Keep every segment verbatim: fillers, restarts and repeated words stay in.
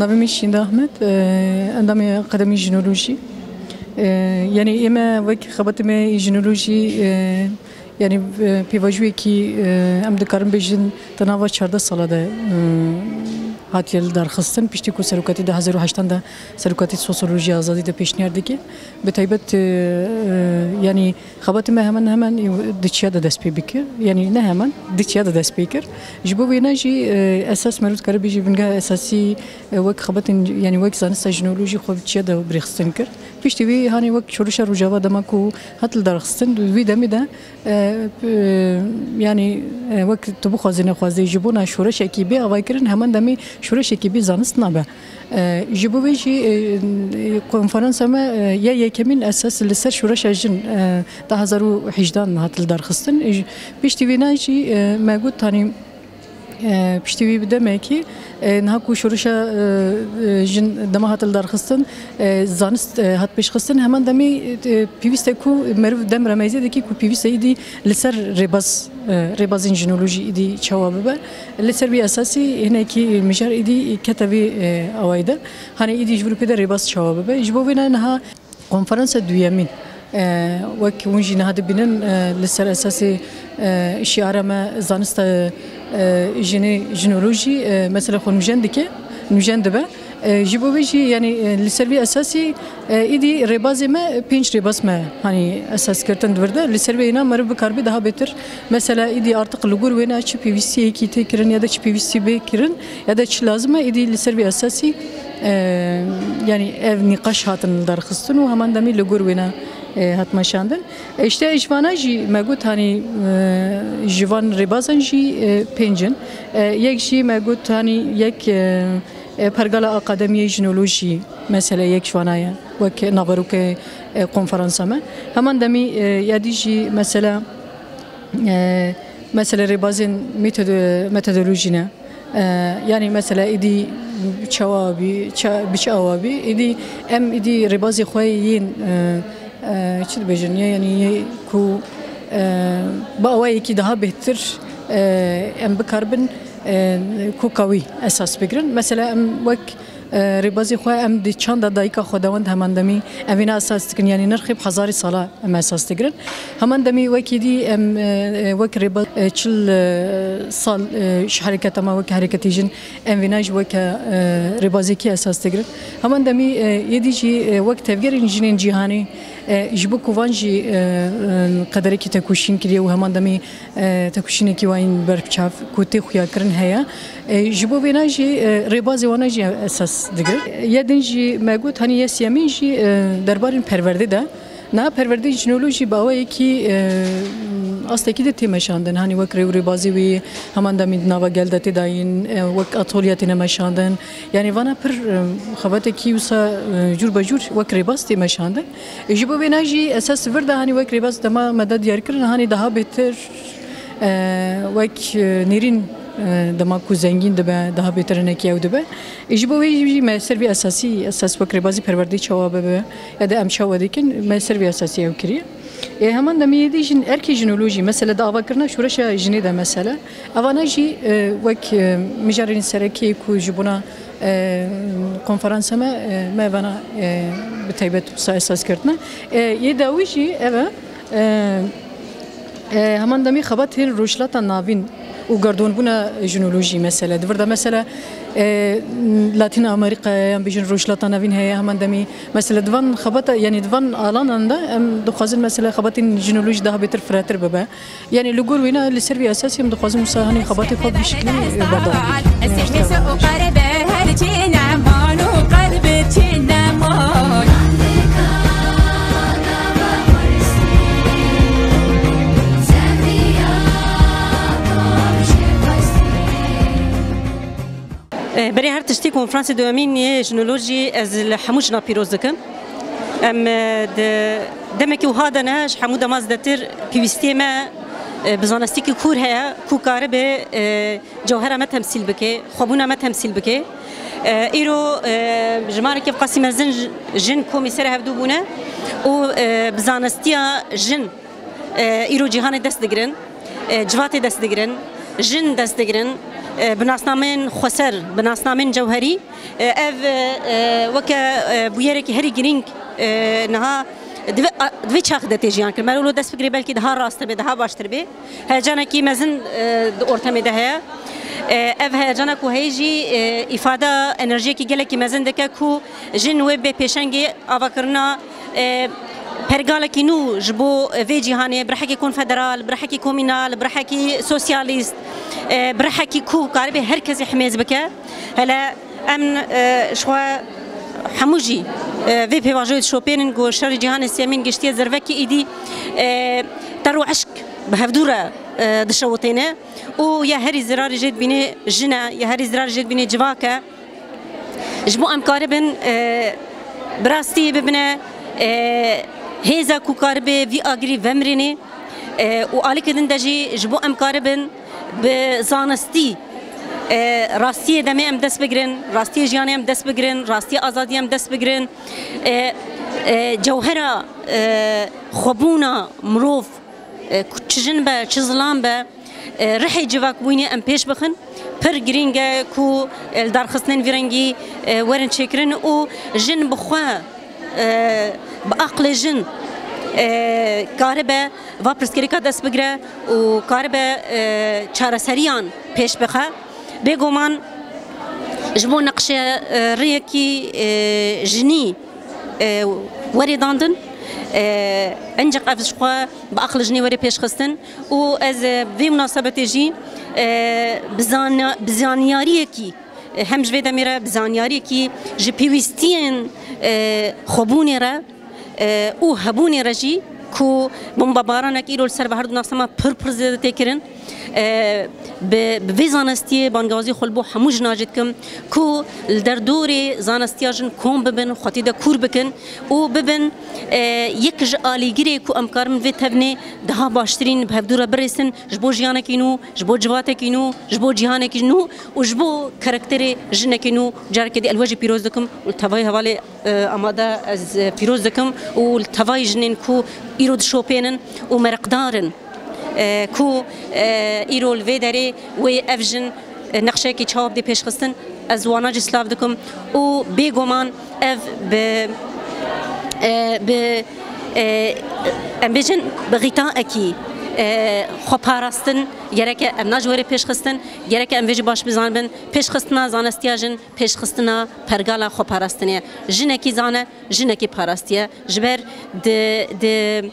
Navê min Şînda Ahmet, e, endamê Akademî Jinolojî. E, yanî ê me wek xebatê me jinolojî, e, yanî, e, pêvajoyekî, e, em dikarin bêjin di nava çardeh sala de, e, hatiye lidarxistin. Piştî ku serokatî di hezar û heştan de serokatî Sosyolojiya Azadî de pêşniyar dike. Bi taybet, e, e, yanî xebatê me hemen hemen di çiya de dest pê bikir. Yanî ne hemen, di çiya de dest pê kir. Ji bo wêne jî, e, esas meriv dikare bêjî bingeha esasî, e, wek xebatên, yanî wek zanista jinolojî xwe bi çiya de bi rêxistin kir. Piştî wî hanî wek şoreşa Rojava dema ku hat lidarxistin, di wî demê de, e, e, yanî, e, wek tu bixwazî nexwazî ji bona şoreşekî bê avaykirin, heman demê şoreşekî bê zanist nabe. E, ji bo vê jî, e, e, konferansa me, e, ya yekemîn esas li ser şoreşa jin, e, di hezar û hejdan hat lidarxistin. E, ji, piştî vêna jî, e, me got, hanî, e, piştî wî bi demekî, e, niha ku şoreşa, e, e, jin dema hat lidarxistin, e, zanist, e, hat pêşxistin, heman demê, e, pêwîst e ku meriv dem remezê dike ku pêwîst e îdî li ser rêbaz, e, rêbazên jinolojî îdî çawa bibe. Li ser vî esasî hinekî mijar îdî kete vî, e, awayî de. Hanê îdî ji vir pê de rêbaz çawa bibe. Ji bo vê ne niha konferansa duyemîn, e, wek hûn jî niha dibînin, e, li ser esasê, e, şiara me zanista, e, jinê, jinolojî, e, mesela xwe nûjen dike, nûjen dibe. E, ji bo vê jî, yanî, e, li ser vî esasî, e, îdî rêbazê me, pênc rêbaz me, hanî, esas girtin di vir de. Li ser vê hêna meriv bikaribe daha bêtir. Mesela, îdî artık li gor wêne çi pêwîstiyekî tê kirin ya da çi pêwîstî bê kirin ya da çi lazim e, îdî li ser vî esasî, e, yanî, ev nîqaş hatin lidarxistin û heman demî li gor wêne, e, hat meşandin. E, işte, ji vana jî me got, hanî, e, ji van rêbazan jî, e, pênc in. E, yek jî me got, hanî, yek, e, e, pergala akademiyê jinolojî, mesela yek ji vana ye, wek naverokê, e, konferansa me. Heman demî, e, ya dî jî mesela, e, mesela rêbazên metodo-, metodolojî ne. E, yanî mesela îdî çawa bî, ça-, bi çi awa bî, îdî em îdî rêbazê xwe yên, e, e, çi dibêjin, ya, yanî yê ku, e, bi awayekî daha bêhtir, e, em bikaribin, e, koka wî esas bigirin. Mesela em wek, e, rêbazî xwe em di çanda dayika xwedawend heman demî em vêna esas dikin, yanî nirxê bi hezarî sala em esas digirin. Heman demî wekî dî em, e, e, wek rêbaz, e, çil, e, sal, e, ji hereketa me wek hereketê jin em vêna jî weke, e, rêbazekî esas digirin. Heman demî, e, êdî jî, e, wek tevgerên jinên cîhanê, e, ji bo ku van jî, e, e, qederekî tekoşîn kiriye û heman demî, e, tekoşînekî wayîn ber bi çav ku tê xuyakirin heye. E, ji bo vêna jî, e, rêbazê wana jî esas digir. Ye din jî me got, hanî ye siyemîn jî, e, derbarên perwerdê de. Niha perwerdeyên jinolojî bi awayekî, e, astekî de tê meşandin. Hanî wek rê û rêbazê wî heman demî di nava gel de tê dayîn, e, wek atolye têne meşandin. Yanî vana pir, e, xebatekî wisa, e, cûr be cûr wek rêbaz tê meşandin. E, ji bo vêna jî esas vir de hanî wek rêbaz dema me de diyar kirin, hanî daha bêtir, e, wek, e, nêrîn, e, dema ku zengîn dibe, daha bêtir hinekî ew dibe. E, ji bo wê jî me ser vî esasî, esas wek rêbazî perwerdê çawa bibe, ya da em çawa dikin, me ser vî esasî ew kiriye. E, heman demê yê dî jin erkê jinolojî, mesela di avakirina şoreşa jinê de mesela, evana jî, e, wek, e, mijarên serekê ku ji bona, e, konferansa me, e, me evana, e, bi taybet wisa esas girtine. E, yê dawî jî ev e, e, e, heman demî xebatên Rojhilata Navîn û gerdonbûna jinolojî mesela. Di vir de mesela, e, Latîn Amerîkaya yan bêjin Rojhilata Navîn heye, heman demî mesela di van xebata, yanî di van alanan de em dixwazin mesela xebatên jinolojî daha bêtir firehtir bibe. Yanî li gor wîna li ser vî esasî em dixwazin wisa hanî xebatê xwe bi şiklî, e, berdewam bikin. Ez ê mêse û qere be her çê neman û qelbi çê neman. Eh, berê her tiştî konferansê duyemîn yê jinolojî ez li hemû jina pîroz dikim. Em, eh, di demekî wiha de ne, ji hemû dema zêdetir pêwîstiyê me, eh, bi zanistîkî kûr heye, ku karibe, eh, cewhera me temsîl bike, xwebûna me temsîl bike. Eh, îro, eh, jimareke qasî mezin j-, jin komî ser hevdû bûne û, eh, bi zanistiya jin, e, îro cîhanê dest digirin, e, civatê dest digirin, jin dest digirin, e, bi nasnameyên xweser, bi nasnameyên cewherî, e, ev, e, e, weke, e, bûyerekî herî girîng, e, niha di vê, a, di vê çaxê de tê jiyan kirin. Mero lo dest bigirê belkî daha rasttir bê, daha baştir bê. Heyecanekî mezin, e, di ortemê de heye. E, ev heyecana ku heye jî, e, îfada enerjiyekî gelekî mezin dike ku jin wê bê pêşengê avakirina, e, pergalekî nû ji bo vê cîhanê, bi rihekî konfederal, bi rihekî komînal, bi rihekî sosyalîst, e, bi rihekî ku karibe her kesî himêz bike. Hele em, e, ji xwe hemû jî, e, vê pêvajoyê dişopênin ku şerê cîhanê sêyemîn giştiye zirvekî êdî, e, ter û eşq bi hevdû re, e, dişewitêne û ya herî zirarê jê dibînê jin e, ya herî zirarê jê dibînê civak e. Ji bo em karibin, e, bi rastî bibine, e, hêza ku karibe vî agirî vemirînê, e, û alîkê din de jî ji bo em karibin bi zanistî, e, rastiyê demê em dest bigirin, rastiyê jiyanê em dest bigirin, rastiyê azadiyê em dest bigirin, e, e, cewhera, e, xwebûna mirov, e, ku çi jin be, çi zilam be, e, rihê civakbûyînê em pêş bixin. Pir girîng e ku, e, li darxistinên vî rengî, e, werin çêkirin û jin bi xwe, e, bi aqlê jin, e, karibe va pirsgirêka dest bigire û karibe, e, çareseriyan pêş bixe. Bêguman ji bo neqşe, e, rêyekî, e, jinî, e, werê dandin. E, enceq ev ji xwe bi aqil jinê were pêşxistin û ez, e, vê munasebetê jî, e, bi zana-, bi zanyariyekî, e, hem ji vê demê re bi zanyariyekî ji pêwîstiyên, e, xwebûnê re, e, û hebûnê re jî ku bombabaranek îro li ser ve her du nasnama pir pir zêde tê kirin. E, bi, bi vê zanistiyê bangewazî xwe li bo hemû jina jî dikim ku li derdorê zanistiya jin kom bibin, xwetî de kûr bikin û bibin, e, yek ji alîgirê ku em karin vê tevnê daha baştirîn bi hevdû re birêsin ji bo jiyanekî nû, ji bo civatekî nû, ji bo cîhanekî nû û ji bo karakterê jinekî nû. Carekê dî ez we jî pîroz dikim û li tevayî hevalê, e, amade ez, e, pîroz dikim û li tevayî jinên ku îro dişopênin û mereqdar in, e, ku, e, îro li vê derê wê ev jin, e, neqşeyekî çawa bidê pêşxistin, ez wana jî silav dikim û bêguman ev bi, e, bi, e, em bêjin bi xîtaekî, e, xweparastin gereke em na ji werê pêşxistin, gereke em vê jî baş bizanibin, pêşxistina zanestiya jin, pêşxistina pergala xweparastinê ye. Jinekî zane, jinekî parastiye. Ji ber di, di,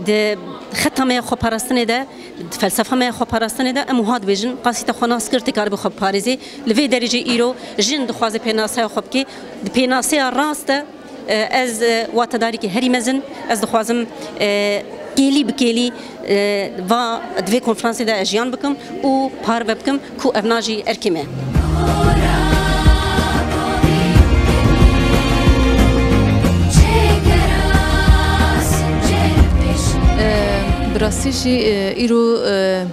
di xeta me ya xweparastinê de, di felsefa me ya xweparastinê de em wiha dibêjin, qasî te xwe nas kir, tê karibe xwe biparêzî. Li vê derê jî îro jin dixwaze pênaseya xwe bike. Di pênaseya rast de, e, ez, e, watedarîkî herî mezin, ez dixwazim, e, kêlî bi kêlî, e, va di vê konferansê de ez jiyan bikim û parve bikim ku ev na jî erkê me. E, bi rastî jî, e, îro, e,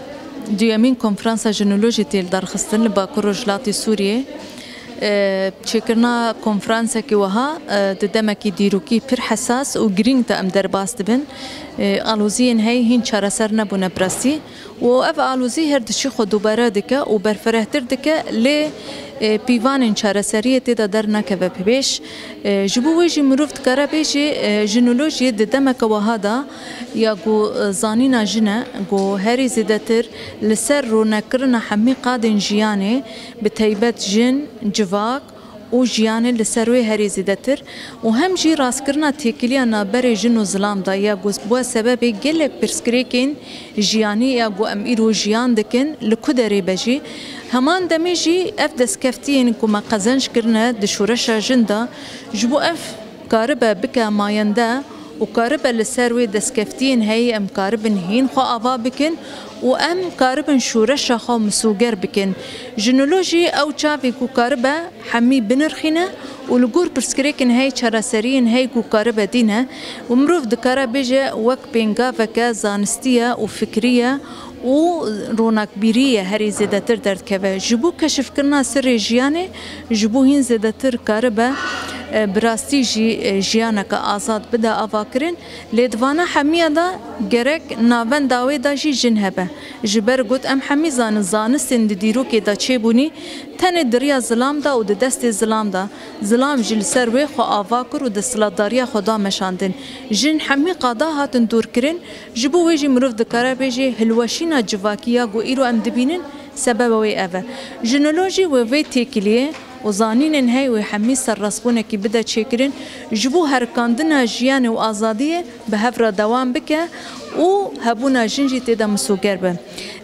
duyemîn konferansa jinolojî tê lidarxistin li Bakur Rojhilatê Sûriyê. E, çêkirina konferansekî wiha, e, di demekî dîrokî pir hesas û girîng de em derbas dibin. E, aloziyên heyî hîn çareser nebûne bi rastî û ev alozî her diçî xwe dubare dike û berfirehtir dike, lê, e, pîvanên çareseriyê tê de dernakeve bi pêş. E, ji bo wê jî mirov dikare bêjê, e, jinolojiyê di demeke wiha de ya ku, e, zanîna jin e, ku herî zêdetir li ser ronekkirina hemî qadên jiyanê, bi taybet jin, civak û jiyanê li ser wê herî zêdetir û hem jî rastkirina têkiliya navberê jin û zilam de ya ku bûye sebebê gelek pirsgirêkên jiyanî ya ku em îro jiyan dikin li ku derê be jî. Heman demê jî ev destkeftiyên ku me qezenc kirine di şoreşa jin de, ji bo ev karibe bike mayende û karibe li ser wê destkeftiyên heyî em karibin hîn xwe ava bikin û em karibin şoreşa xwe misûger bikin. Jinolojî ew çavê ku karibe hemî binirxîne û li gor pirsgirêkên heyî çareseriyên heyî ku karibe dîne û mirov dikare bêje wek pêngaveke zanistî ye û fikrî ye û ronakbîrî ye herî zêdetir derdikeve. Ji bo keşifkirina sirrê jiyanê, ji bo hîn zêdetir karibe e, bi rastî jî, e, jiyaneke azad bide avakirin, lê di vana hemiya de gerek navenda wê de jî jin hebe. Ji ber got em hemî zanin zanistên di dîrokê de çêbûnî tenê di riya zilam de û di destê zilam de. Zilam jî li ser wê xwe ava kir û desthilatdariya xwe da meşandin. Jin hemî qada hatin dûrkirin, ji bo wê jî mirov dikare bêjê hilweşîna civakî ya ku îro em dibînin, sebeba wê ev e. Jinolojî wê vê têkiliyê û zanînên hey wê hemî serrastbûnekî bide çêkirin, ji bo herikandina jiyanê û azadiyê bi hev re dewam bike û hebûna jin jî tê de misoger be.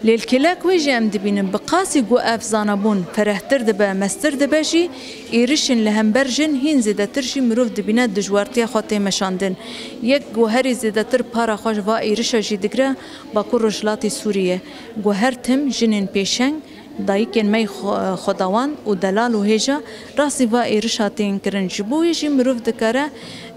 Lê li kêlek wê jî em dibînin, bi qasî ku ev zanabûn ferehtir dibe, mestir dibe jî, êrişên li hember jin hîn zêdetir jî mirov dibîne dijwartiya xwe tê meşandin. Yek ku herî zêdetir para xwe ji va êrişa jî digire, Bakur Rojhilatê Sûriyê, ku her tim jinên pêşeng, dayikên me yê xwe-, xwedawand û delal û hêja rastî va êrişa tên kirin. Ji bo wê jî mirov dikare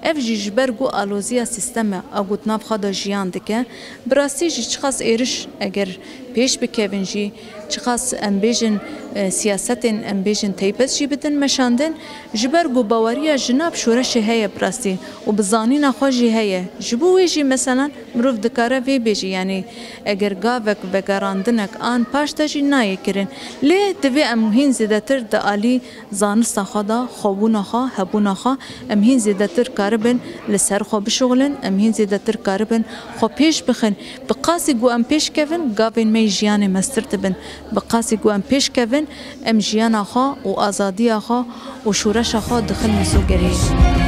ev jî ji ber ku aloziya sîsteme a ku di nav xwe de jiyan dike, bi rastî jî çiqas êriş eger pêş bikevin jî, çiqas em bêjin, e, siyasetên em bêjin teybet jî bidin meşandin, ji ber ku baweriya jina bi şoreşê heye bi rastî û bi zanîna xwe jî heye. Ji bo wê jî meselan mirov dikare vê bêje, yanî eger gavek vegerandinek an paş de jî nayê kirin. Lê divê em hîn zêdetir di alî zanista xwe de, xwebûna xwe, hebûna xwe, em hîn zêdetir karibin li ser xwe bişuxulin, em hîn zêdetir karibin xwe pêş bixin. Bi qasî ku em pêş kevin, gavên me yê jiyanê mestir dibin. Bi qasî ku em pêş kevin, em jiyana xwe û azadiya xwe û şoreşa xwe dixin misogeriyê.